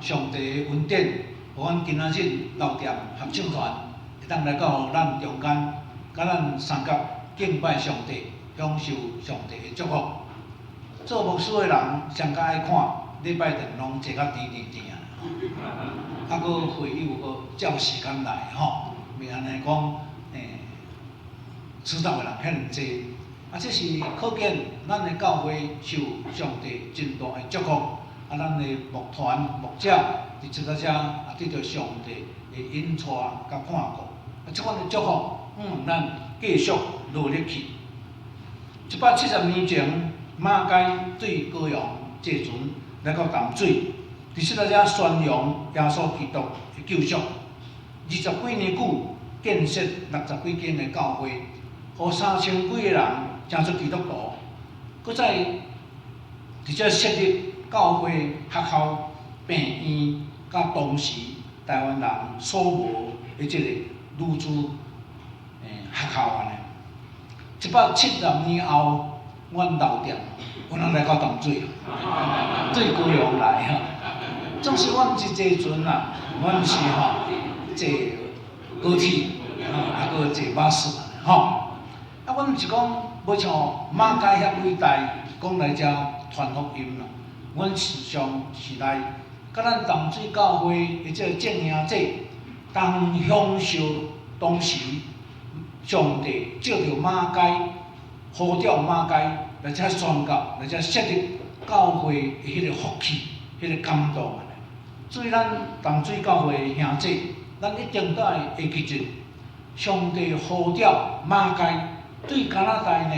上帝的恩典，予阮今仔日老店合唱團會當來到咱中間，佮咱相佮敬拜上帝，享受上帝的祝福。做牧師的人上較愛看禮拜堂攏坐甲甜甜甜啊，啊，閣會友閣照時間來吼，袂按呢講，遲到的人遐爾濟。啊，這是可見咱的教會受上帝真大的祝福。啊，咱的牧團牧者佇這個遮也得著上帝的引帶佮看顧。啊，這款的祝福，咱繼續努力去。170年前，馬偕對高雄坐船來到淡水，佇這個遮宣揚耶穌基督的救贖。20幾年久，建設60幾間的教會，予3000幾個人成做基督徒。閣再佇遮設立教會、學校、病院，佮當時台灣人所無的這個女子學校按呢。170年後，阮老店有人來到淡水，對高雄來吼。總是阮毋是坐船啦，阮是吼坐高鐵，啊閣坐巴士吼。啊，阮毋是講無像馬偕遐偉大，講來遮傳福音啦。阮事實上是來，佮咱淡水教會的這個證營者，同享受當時上帝藉著馬偕呼召馬偕來遮宣教，來遮設立教會的彼個福氣，彼個感動。所以咱淡水教會的兄弟，咱一定都愛會記住，上帝呼召馬偕對加拿大呢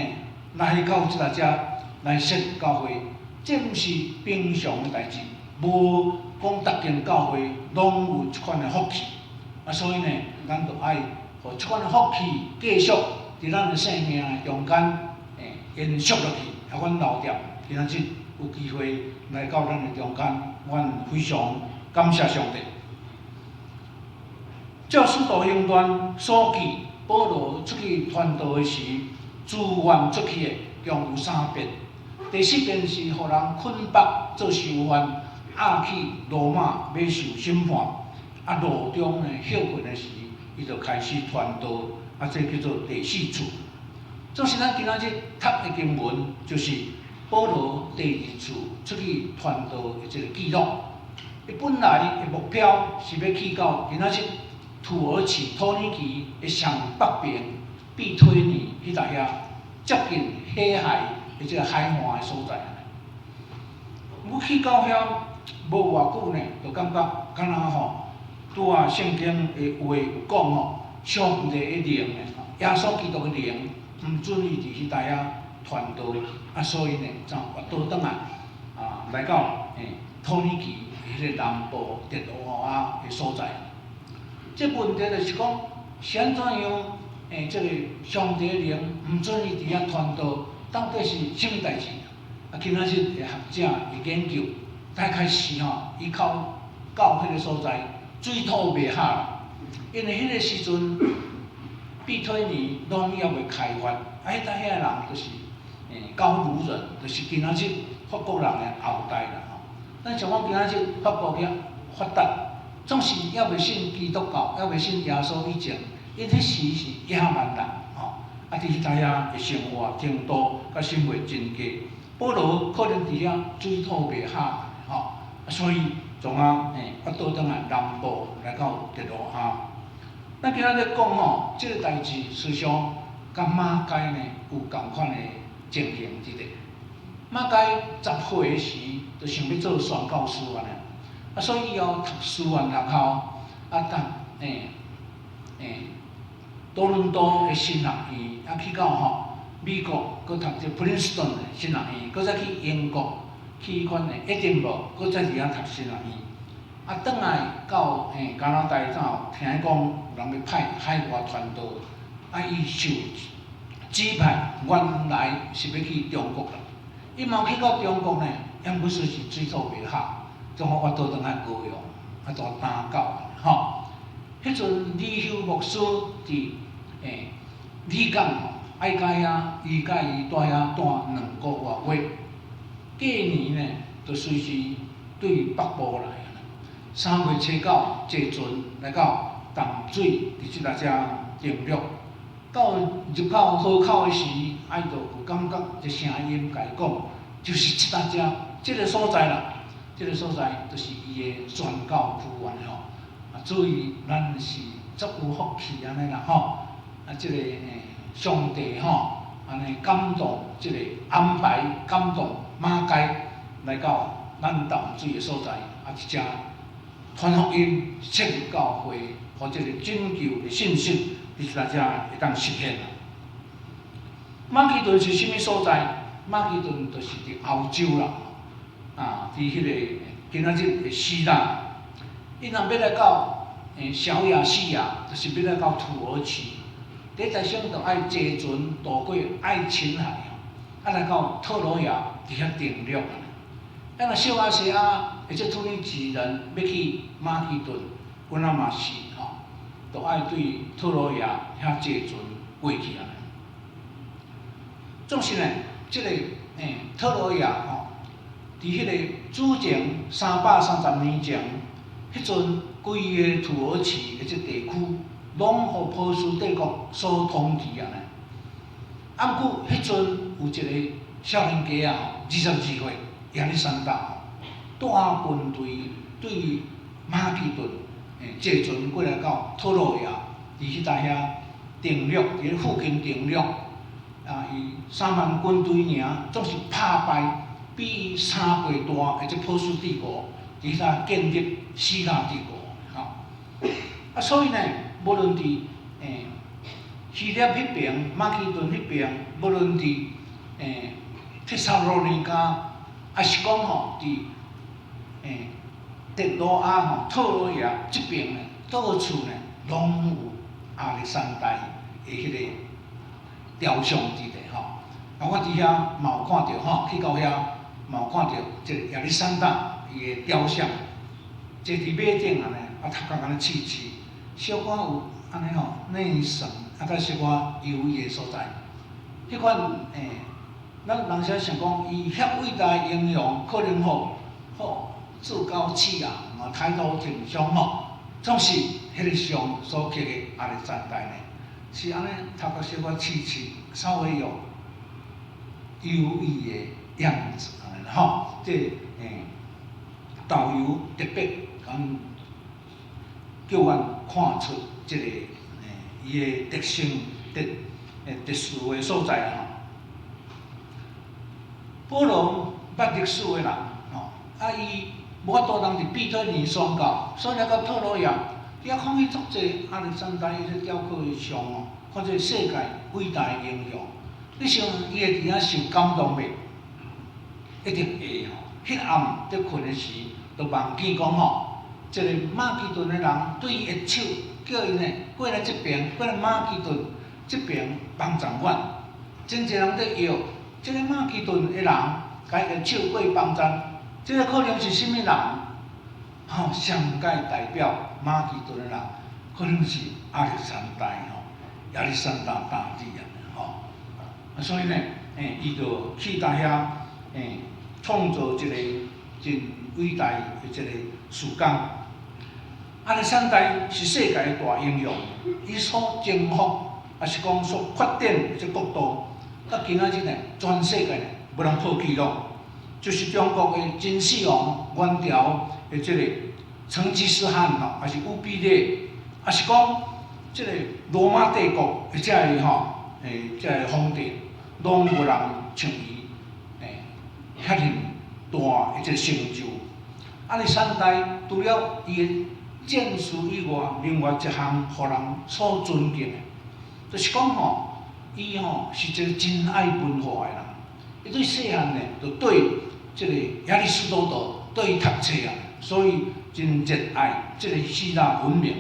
來到這個遮來設教會，這毋是平常的代誌，無講逐間教會攏有這款的福氣。啊，所以呢，咱就愛予這款的福氣繼續佇咱的生命的中間，延續落去。啊，阮老店今仔日有機會來到咱的中間，阮非常感謝上帝。照使徒行傳所記，保羅出去傳道的時，自願出去的共有三遍。第四遍是予人捆綁做囚犯，押去羅馬欲受審判。啊，路中呢歇睏的時，伊就開始傳道，啊，這叫做第四次。總是咱今仔日讀的經文，就是保羅第二次出去傳道的這個記錄。伊本來的目標是欲去到今仔日土耳其土耳其的上北邊庇推尼彼搭遐，接近黑海的這個海岸的所在。我去到遐無偌久呢，就感覺敢若吼，拄仔聖經的話有講吼，上帝的靈呢，耶穌基督的靈，毋准伊佇彼搭遐傳道，啊，所以呢，就越倒轉來，啊，來到土耳其彼個南部特羅亞的所在。這問題就是講，是按怎樣？這個上帝的靈毋准伊佇遐傳道，到底是啥物代誌？啊，今仔日的學者的研究，大概是吼，伊到到彼個所在，水土袂合啦，因為彼個時陣，庇推尼攏猶未開發，啊，彼搭遐個人就是高盧人，就是今仔日法國人的後代啦吼。咱像講今仔日法國遐發達，總是猶未信基督教，猶未信耶穌以前，𪜶彼時是野蠻人吼，啊，佇彼搭遐的生活程度佮生活真低。保羅可能佇遐水土袂合吼，所以從啊倒轉來南部來到特羅亞。咱今仔日講吼，這個代誌事實上佮馬偕呢有仝款的情形佇咧。馬偕10歲時就想欲做宣教師按呢，啊，所以伊後讀師範學校，啊讀多倫多的神學院，啊去到吼美國，閣讀這普林斯頓的神學院，閣再去英國去彼款的愛丁堡，閣再佇遐讀神學院。啊，轉來到加拿大之後，聽講有人欲派海外傳道，啊，伊受指派，原來是欲去中國啦。伊嘛去到中國呢，猶毋過是水土袂合，總好我倒轉來高雄，啊，就擔教吼。彼陣李休牧師佇里港吼，愛佳遐，伊佮伊蹛遐蹛2個外月，過年呢，就隨時對北部來。3月初9坐船來到淡水，佇這搭遮登陸。到入到河口的時，伊就有感覺一個聲音共伊講，就是這搭遮，這個所在啦，這個所在就是伊的宣教區按呢吼。啊，所以咱是足有福氣按呢啦吼。啊，這個上帝吼，按呢感動這個安排感動馬偕來到咱淡水的所在，啊，佇遮傳福音、設立教會，予這個拯救的信息，佇這搭遮會當實現啦。馬其頓是啥物所在？馬其頓就是佇歐洲啦，啊，佇彼個今仔日的希臘。伊若欲來到小亞細亞，就是欲來到土耳其，第一先就愛坐船渡過愛琴海，啊來到特羅亞佇遐登陸。啊，若小亞細亞或者土耳其人欲去馬其頓，阮仔嘛是吼，都愛對特羅亞遐坐船過去啊。總是呢，這個特羅亞吼，佇彼個主前330年前，彼陣規个土耳其的這地區，攏予波斯帝國所統治啊。啊，毋過彼陣有一個少年家啊，22歲，亞歷山大，帶軍隊對馬其頓坐船過來到特羅亞，佇彼搭遐登陸，佇咧附近登陸。啊，伊3萬軍隊爾，總是拍敗比伊3倍大的這波斯帝國，佇彼搭建立希臘帝國，吼。啊，所以呢，無論佇希臘彼爿、馬其頓彼爿，無論佇帖撒羅尼迦，抑是講吼佇特羅亞吼、特羅亞這爿呢，到處呢，攏有亞歷山大的彼個雕像佇咧吼。啊，我佇遐嘛有看著吼，去到遐嘛有看著這個亞歷山大伊的雕像，坐佇馬頂按呢，啊頭殼按呢刺刺，小可有按呢吼內省，啊閣小可憂鬱的所在。彼款咱人時想講，伊遐偉大的英雄，可能吼吼趾高氣昂啊，抬頭挺胸吼，總是彼個像所刻的亞歷山大呢，是按呢頭殼小可刺刺，稍微有憂鬱的樣子，按呢吼，這導遊特別共叫阮看出這個伊的特性、特殊的所在啊。保羅捌歷史的人吼，啊伊無法度通佇庇推尼宣教，所以來到特羅亞，佇遐看見足濟亞歷山大彼個雕刻的像哦，看這個世界偉大的英雄，你想伊會佇遐受感動袂？一定會吼。彼暗佇睏的時，就夢見講吼，一個馬其頓的人對伊揮手，叫伊呢過來這爿，過來馬其頓這爿幫助阮。真濟人佇搖，這個馬其頓的人共伊揮手過去幫贊，這個可能是啥物人？吼，上蓋代表馬其頓的人，可能是亞歷山大吼，亞歷山大大帝啊，吼。啊，所以呢，伊就去到遐，創造一個真偉大的一個事工。亞歷山大是世界的大英雄，伊所征服，抑是講所發展的這國度，到今仔日呢，全世界呢無人破紀錄，就是中國的秦始皇、元朝的這個成吉思汗吼，抑是忽必烈，抑是講這個羅馬帝國的這个吼，這个皇帝，攏無人像伊遐爾大的這個成就。亞歷山大除了伊的戰術以外，另外一項予人所尊敬的，就是講吼，伊吼是一個真愛文化的人。伊對細漢呢，就對這個亞里士多德對伊讀冊啊，所以真熱愛這個希臘文明。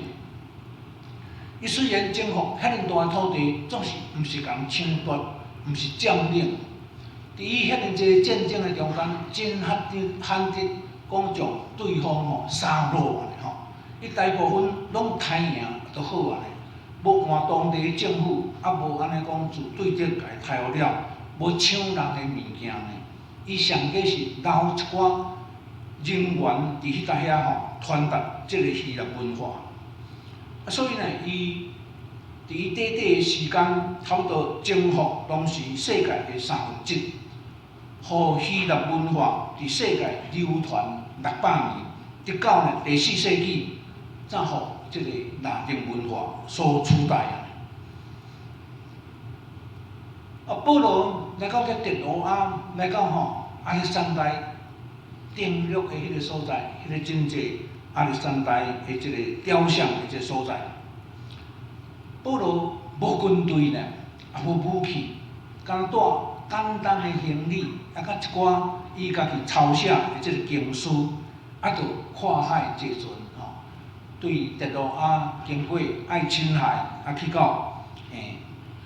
伊雖然征服遐爾大的土地，總是毋是共搶奪，毋是佔領。佇伊遐爾濟戰爭的中間，真罕得罕得講將對方吼殺戮按呢吼。伊大部分攏刣贏就好按呢，無換當地的政府，啊無按呢講自對敵共伊刣予了，無搶人的物件呢。伊上過是留一寡人員佇彼搭遐吼。傳達這个希臘文化。啊，所以呢，伊佇伊短短的時間，差不多征服當時世界的三分之一，予希臘文化佇世界流傳600年，直到呢第四世紀，才予這个拉丁文化所取代啊。啊，保羅來到這特羅亞，來到吼亞歷山大登陸的彼个所在，彼个真濟亞歷山大的這个雕像的這个所在。保羅無軍隊呢，也無武器，干焦帶簡單的行李，啊，佮一寡伊家己抄寫的這个經書，啊，就跨海坐船吼，對特羅亞經過愛琴海，啊，去到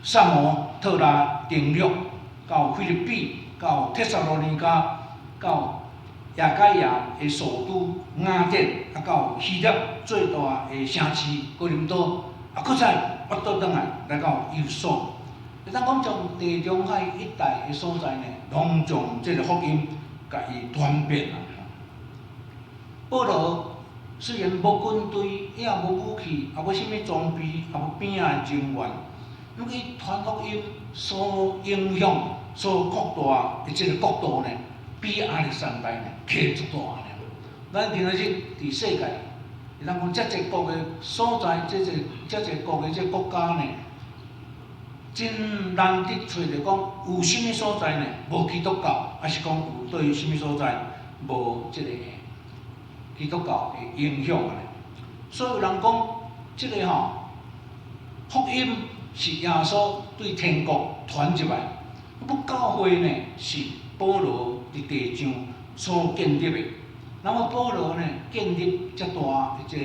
薩摩特拉登陸，到腓立比，到帖撒羅尼迦，到亞該亞的首都雅典，啊，到希臘最大的城市哥林多，啊，閣再挖倒轉來來到以弗所。會當講將地中海一帶的所在呢，攏將這个福音共伊傳遍啊。保羅雖然無軍隊，也無武器，也無啥物裝備，也無邊仔的人員，毋過伊傳福音所影響、所擴大的這个國度呢，比亞歷山大呢加足大呢。咱今仔日佇世界，會當講遮濟國的所在，這濟遮濟國的這國家呢，真難得揣著講有啥物所在呢無基督教，抑是講有對啥物所在無這个基督教的影響呢？所以有人講，這个吼福音是耶穌對天國傳入來，不教會呢是保羅佇地上所建立的。那麼保羅呢建立遮大的這个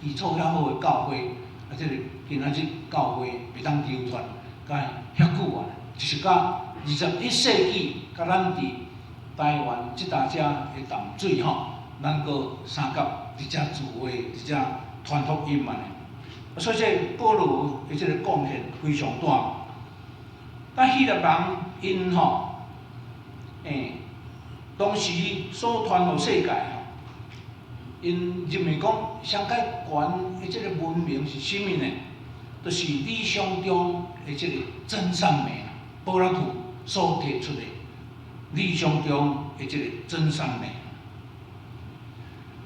基礎遐好的教會，啊，這个今仔日教會會當流傳甲遐久啊，就是到21世紀，佮咱佇台灣這搭遮的淡水吼，咱閣相佮佇遮聚會，佇遮傳福音按呢。所以這保羅的這个貢獻非常大。但希臘人𪜶吼，當時所傳予世界吼，𪜶認為講上蓋懸的這个文明是啥物呢？就是理想中的這个真善美，柏拉圖所提出的理想中的這个真善美。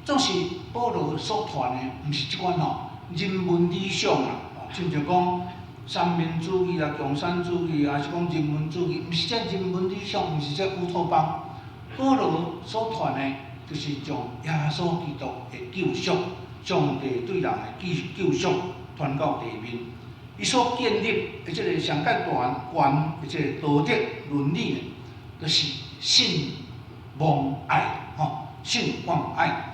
總是保羅所傳的，毋是這款吼人文理想啊，親像講三民主義啦、共產主義，抑是講人文主義，毋是這人文理想，毋是這烏托邦。保羅所傳的，就是將耶穌基督的救贖，上帝對人的救贖傳到地面。伊所建立的這个上蓋大懸的這个道德倫理呢，就是信望愛，吼，信望愛，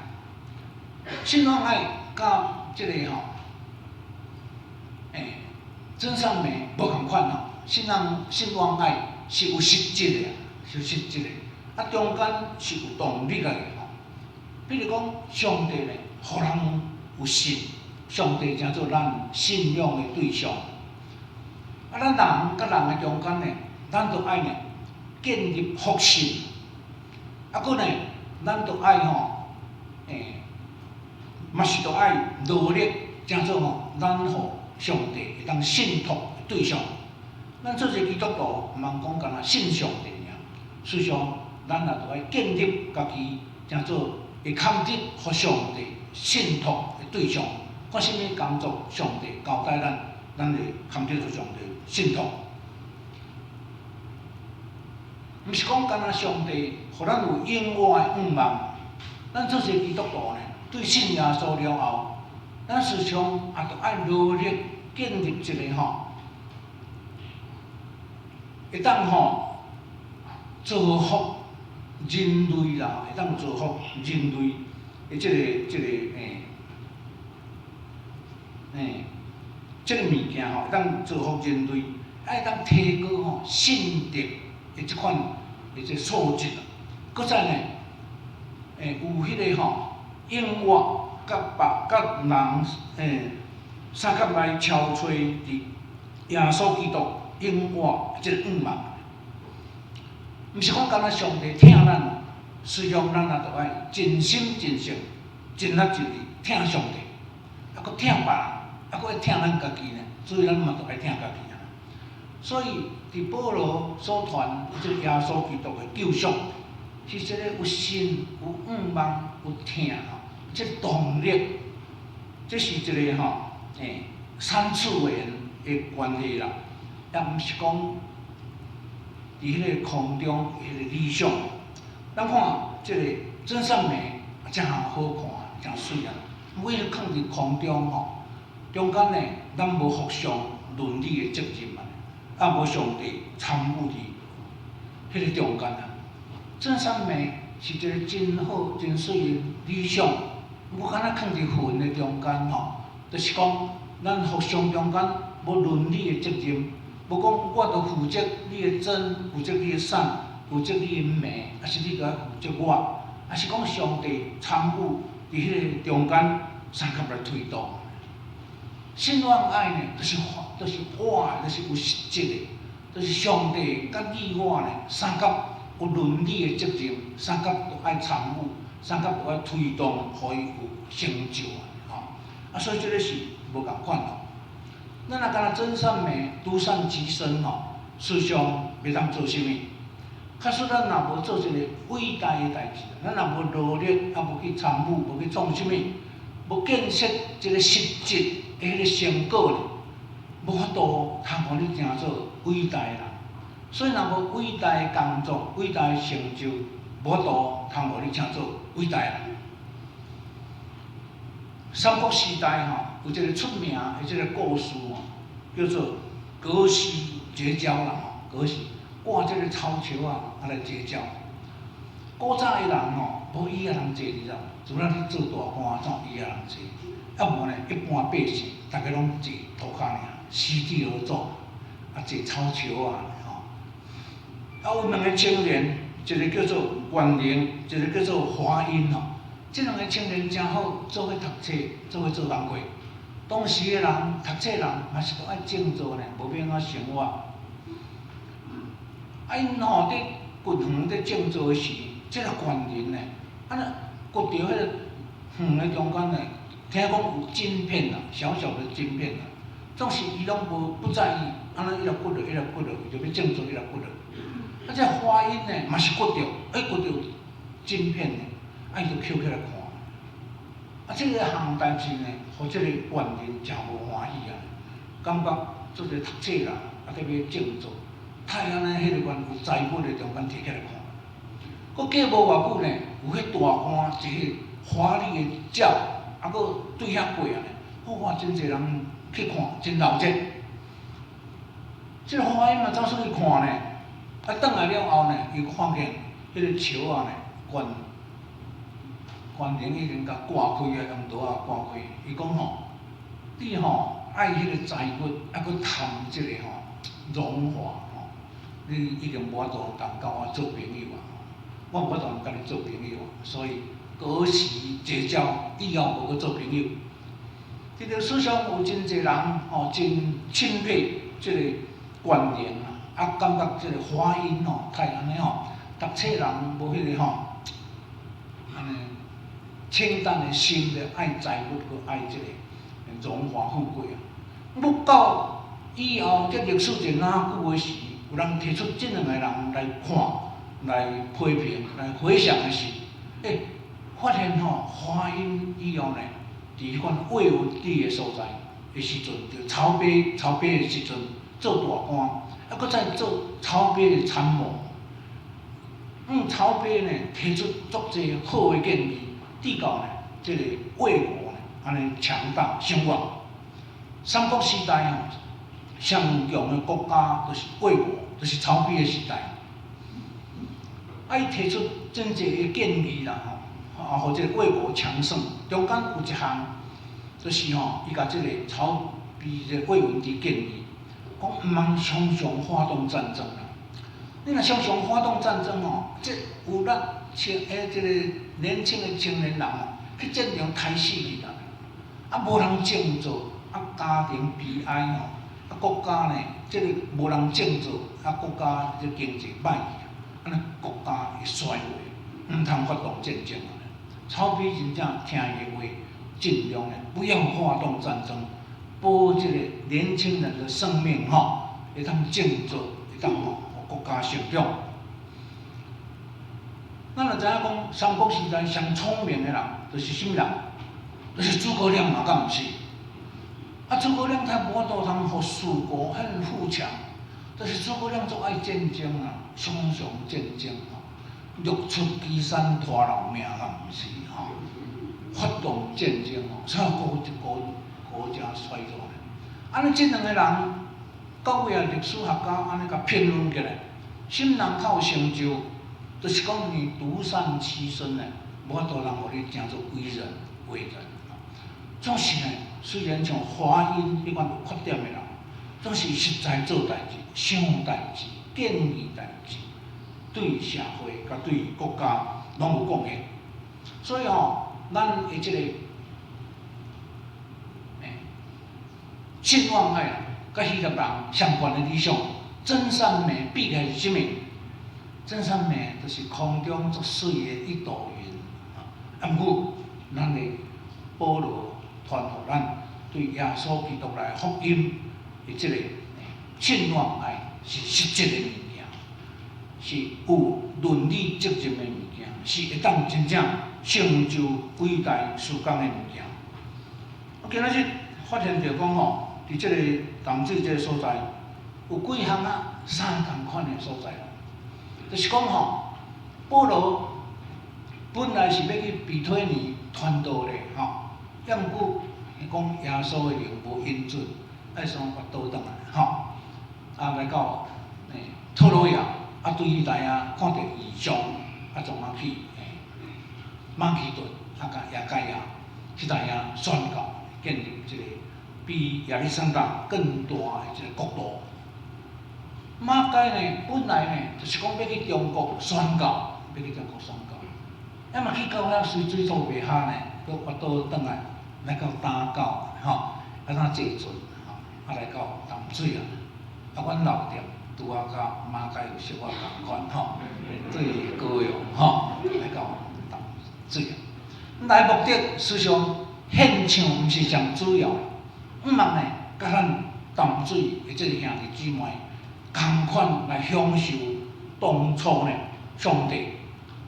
信望愛佮這个吼，真善美無仝款吼，信望愛是有實質的，是有實質的，啊，中間是有動力的吼。比如講，上帝呢，予人有信，上帝成做咱信仰的對象。啊，咱人佮人的中間呢，咱著愛呢建立互信。啊，閣呢，咱著愛吼，嘛是著愛努力，成做吼，咱予上帝會當信託的對象。咱做一个基督徒，毋通講干焦信上帝爾，事實上，咱也著愛建立家己，成做會堪得予上帝信託的對象。看啥物工作，上帝交代咱，咱會堪得予上帝信託。毋是講干焦上帝予咱有永活的願望，咱做一个基督徒呢，對信耶穌了後，咱時常也著愛努力建立一个吼，會當吼造福人類啦，會當造福人類的這个物件吼，會當造福人類，愛當提高吼信德的這款的這素質。閣再呢，有彼个吼永活佮別佮人相佮來超揣佇耶穌基督永活這个願望。毋是講干焦上帝疼咱，實際上咱也著愛盡心盡性盡力盡力疼上帝，啊，閣疼別人，啊，閣愛疼咱家己呢，所以咱嘛著愛疼家己啊。所以，佇保羅所傳這个耶穌基督的救贖，是一个有信、有向望、有疼吼，這个動力，這是一个吼，三次元的關係啦，也毋是講佇彼个空中彼个理想。咱看這个真善美，誠好看，誠媠啊！為了囥佇空中吼，中間呢，咱無互相倫理的責任啊，啊無上帝參與佇彼個中間啊。真善美是一個真好、真媠的理想，無敢若囥佇雲的中間吼，就是講咱互相中間無倫理的責任，無講我著負責你的真，負責你的善，負責你的美，抑是你著愛負責我，抑是講上帝參與佇彼個中間，相共來推動。信望愛呢，就是我，就是有實質的，就是上帝佮你我呢，相共有倫理的責任，相共都愛參與，相共都愛推動，予伊有成就吼。啊，所以這个是無仝款吼。咱若干焦真善美、獨善其身吼，事實上袂當做啥物。假使咱若無做一个偉大的代誌，咱若無努力，啊無去參與，無去創啥物，無建設一个實質的彼个成果呢，無法度通予你成做偉大的人。所以若無偉大的工作、偉大的成就，無法度通予你成做偉大的人。三國時代吼，有一个出名的這个故事吼，叫做葛奚結交啦吼，葛奚掛這个草樵仔啊來結交。古早的人吼，無椅仔通坐你知無？除了你做大官，才有椅仔通坐。啊無呢，一般百姓，逐家攏坐塗跤爾，席地而坐，啊坐草樵仔吼。啊有兩個青年，一个叫做袁靈，一个叫做華歆吼。這兩个青年誠好，做伙讀冊，做伙做工課。當時的人讀冊人嘛是都愛種作呢，無欲按怎生活。啊，𪜶吼佇掘園佇種作的時，這个袁靈呢，啊若掘著彼个園的中間呢，聽講有金片啦，小小的金片啦，總是伊攏無不在意，按呢一直掘落，一直掘落，伊就欲種作一直掘落。啊，這華歆呢，嘛是掘著，欸，掘著金片呢，啊，伊就抾起來看。啊，這个項代誌呢，予這个袁靈誠無歡喜啊，感覺做一个讀冊人，啊，閣欲種作，太按呢，彼个款有財物的中間摕起來看。閣過無偌久呢，有彼大官坐彼華麗的轎，啊，閣對遐過啊呢，哇，真濟人去看，真鬧熱。這个華歆嘛走出去看呢，啊，轉來了後呢，伊看見彼个樵仔呢，懸懸鈴已經共割開啊，用刀仔割開。伊講吼，你吼愛彼个財物，啊，閣貪這个吼榮華吼，你已經無法度通佮我做朋友啊！我無法度共你做朋友，所以葛奚結交，以後無閣做朋友。這個世上有真濟人吼，真欽佩這个懸鈴啊，啊，感覺這个華歆吼，太按呢吼，讀冊人無彼個吼，按呢清淡的心咧，愛財物，閣愛這个榮華富貴啊。欲到以後，這歷史真哪久的時，有人提出這兩個人來看、來批評、來回想的時，欸，發現吼華歆以後呢，佇彼款魏文帝的所在的時陣，就曹丕的時陣做大官，啊，閣再做曹丕的參謀。曹丕呢提出足濟好的建議，直到呢，這个魏國呢，按呢強大興旺。三國時代吼，上強的國家就是魏國，就是曹丕的時代。啊，伊提出真濟的建議啦吼，啊，予這个魏國強盛。中間有一項，就是吼，伊共這个曹丕這个魏文帝建議，講毋通常常發動戰爭啦。你若常常發動戰爭吼，這有力青欸，這个年輕的青年人吼，去戰場刣死去啦。啊，無人種作，啊，家庭悲哀吼，啊，國家呢，這个無人種作，啊，國家這經濟歹去啊，按呢國家會衰落，毋通發動戰爭啊。曹丕真正聽伊話，盡量呢不要發動戰爭，保這個年輕人的生命吼，會當振作，會當吼，予國家成長。咱就知影講，三國時代上聰明的人，就是啥物人？就是諸葛亮嘛，敢毋是？啊，諸葛亮他無法度通予蜀國很富強，就是諸葛亮足愛戰爭啊，常常戰爭吼，六出祁山拖人命，敢毋是吼？發動戰爭吼，所以國家衰落咧。按呢，這兩個人，到尾啊，歷史學家按呢共評論起來，啥物人較有成就？就是講你獨善其身呢，無法度人予你成做偉人、偉人。總是呢，雖然像華陰彼款有缺點的人，總是實在做代誌、想代誌、建議代誌，對社會佮對國家攏有貢獻。所以吼，咱的這個信望愛佮希臘人相關的理想，真善美比起來是啥物？真善美就是空中足媠的一朵雲。啊，毋過咱的保羅傳予咱對耶穌基督來福音的這個信望愛是實質的物件，是有倫理責任的物件，是會當真正成就偉大事工的物件。我今仔日發現著講吼，佇這個淡水這個所在，有幾項啊相仝款的所在啦。就是講吼，保羅本來是欲去庇推尼傳道咧吼，毋過伊講耶穌的靈無允准，愛創跋倒轉來吼，啊來到特洛亞，啊對彼內啊看著異象，啊創啊去馬其頓，啊佮亞該亞去內啊宣告建立這個比亞歷山大更大的一個國度。馬該呢，本來呢，就是講欲去中國宣告，欲去中國宣告，啊嘛去到遐隨水土袂合呢，閣跋倒轉來，來到打狗吼，啊怎坐船吼，啊來到淡水啊，啊阮老店拄仔佮馬偕有小可仝款吼，對高雄吼，來到淡水啊。來目的事實上現象毋是上主要的，毋茫呢，佮咱淡水的這個兄弟姊妹仝款來享受當初呢，上帝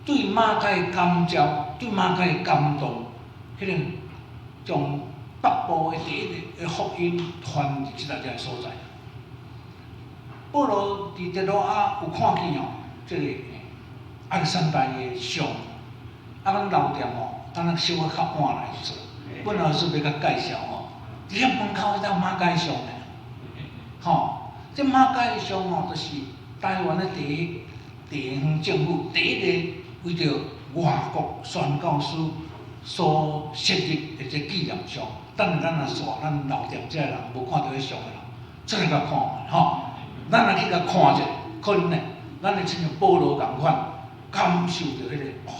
對馬偕的感召，對馬偕的感動，彼個將北部的第一個的福音傳佇這個所在。保羅佇特洛亞有看見哦，這個亞歷山大的像，啊，阮老店哦，敢若小可較晚來做，本來是欲共介紹吼，佇遐門口彼搭馬偕像呢，吼，這馬偕像吼，就是台灣的第一地方政府第一個為著外國宣教師所設立的這紀念像。等下咱若煞，咱老店這个人無看著彼像的人，出來共看吼。咱若去共看者，可能呢，咱會親像保羅仝款，感受著彼個哇，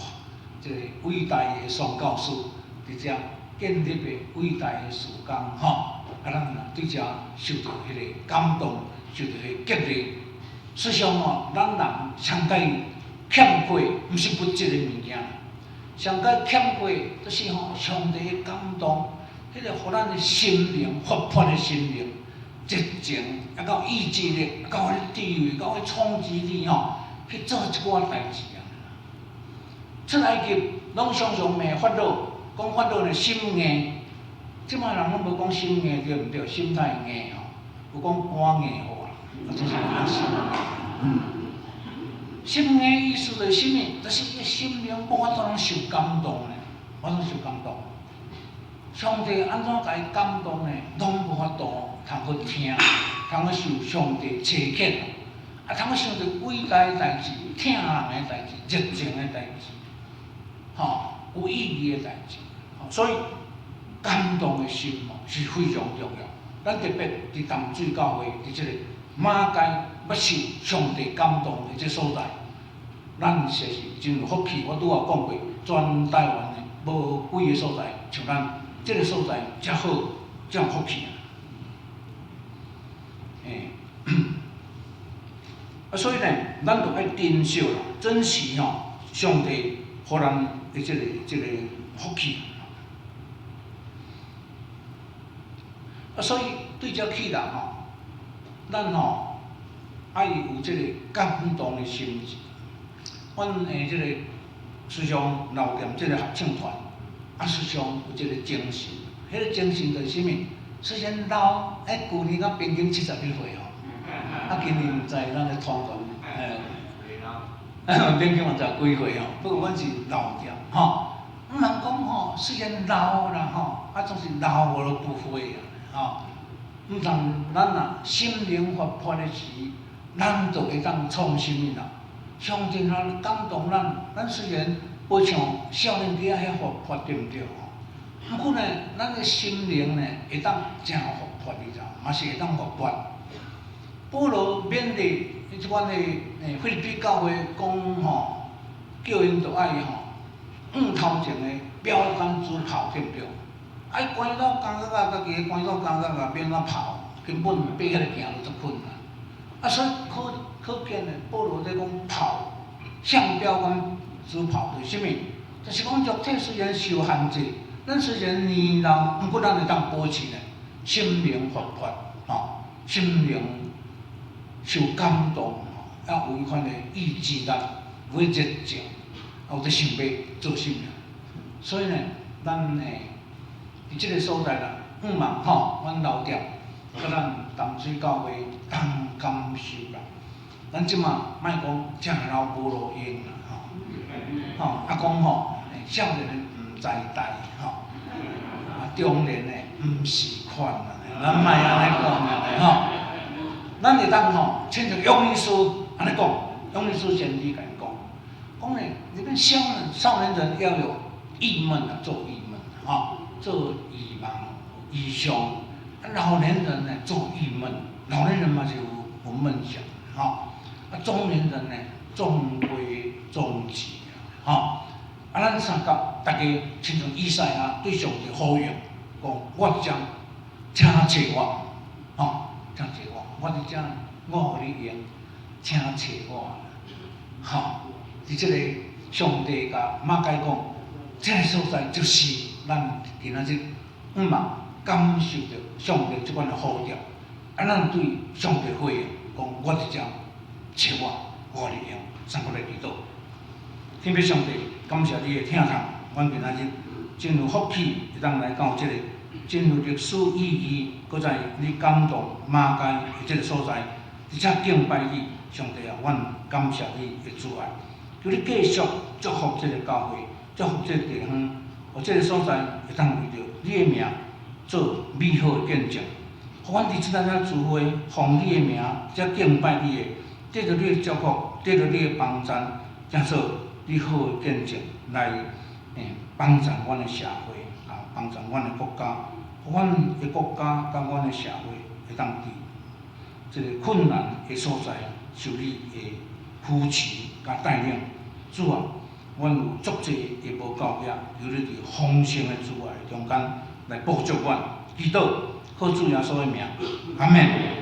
這個偉大的宣教師佇遮建立的偉大的事工吼。啊，咱若對遮受著彼個感動，受著彼個激勵。實際上吼，咱人上蓋欠缺，毋是物質的物件，上蓋欠缺就是吼上帝的感動，彼個予咱的心靈活潑的心靈，熱情，啊，佮意志力，啊，佮彼個智慧，佮彼個衝擊力吼，去做一寡代誌啊。出埃及攏常常罵法老，講法老呢心硬，這擺人攏無講心硬對毋對？心太硬吼，有講肝硬化啦，啊，就是講心硬。心硬意思就是啥物？就是伊心靈無法度通受感動呢，無法度受感動。上帝按怎共伊感動呢？攏無法度通去聽，通去受上帝差遣，啊，通去想著偉大的代誌、疼人的代誌、熱情的代誌，吼，有意義的代誌。所以感動的心哦是非常重要。咱特別佇淡水教會，佇這個馬偕欲受上帝感動的這所在，咱實是真有福氣。我拄仔講過，全台灣的無幾个所在像咱這個所在遮好，遮有福氣啊！欸，啊，所以呢，咱著愛珍惜啦，珍惜吼，上帝予咱的這個福氣。啊，所以對這起來吼，咱吼愛有這個感動的心志。阮的這個時常鬧踮這個合唱團，啊，時常有這個精神。彼個精神就是啥物？雖然老，彼舊年才平均71歲吼，啊，今年毋知咱的團團，平均嘛知幾歲吼？不過阮是老店吼。毋通講吼，雖然老啦吼，啊，總是老而不悔啊，吼。毋通咱若心靈活潑的時，咱就會當創啥物啦？上帝若感動咱，咱雖然無像少年囝遐活潑，對毋對吼？毋過呢，咱的心靈呢會當誠活潑，你知？嘛是會當活潑。保羅勉勵這款的腓立比教會講吼，叫𪜶著愛吼，向頭前的標桿直跑，對毋對？啊，伊關到監獄啊，家己關到監獄啊，欲按怎跑？根本爬遐個行都足困難。啊，所以可可見呢，保羅咧講跑，向標桿直跑，就是啥物？就是講肉體雖然受限制，咱雖然年老，毋過咱會當保持呢，心靈活潑，吼，心靈受感動，啊，有彼款的意志力，有熱情，啊，有咧想欲做啥物。所以呢，咱佇這個所在啦，向望吼，阮老店，佮咱淡水教會同感受啦。咱這馬莫講誠老無路用啦，吼，吼，啊講吼，少年的毋知代，吼，啊中年的毋是款啦，咱莫按呢講啦，吼。咱會當吼，親像楊醫師按呢講，楊醫師先知共𪜶講，講呢，你們少年人要有異夢啊，做異夢，吼，做異夢、異象。老年人呢，做異夢，老年人嘛是有夢想，吼。啊，中年人呢，終歸終志，吼。啊，咱三甲大家親像以賽亞對上帝呼應，講我將請揣我，吼，請揣我，我佇遮，我予你用，請揣我，吼。佇這個上帝共馬該講，這個所在就是咱今仔日向望感受著上帝這款的呼召，啊，咱對上帝回應，講我佇遮。揣我，我予你用，三個來祈禱。天父上帝，感謝你的疼痛，阮今仔日真有福氣，會當來到這個真有歷史意義，閣再你感動馬該的這個所在，而且敬拜你，上帝啊，阮感謝你的慈愛，求你繼續祝福這個教會，祝福這個地方，予這個所在會當為著你的名做美好的見證。予阮佇這咱遮聚會，奉你的名，遮敬拜你的。得著你的祝福，得著你的幫贊，才做你好的見證來幫贊阮的社會，啊，幫贊阮的國家，予阮的國家佮阮的社會會當佇這個困難的所在，受你的扶持佮帶領。主啊，阮有足濟的無夠額，求你佇豐盛的慈愛中間來補足阮。祈禱，靠主耶穌的名，阿們。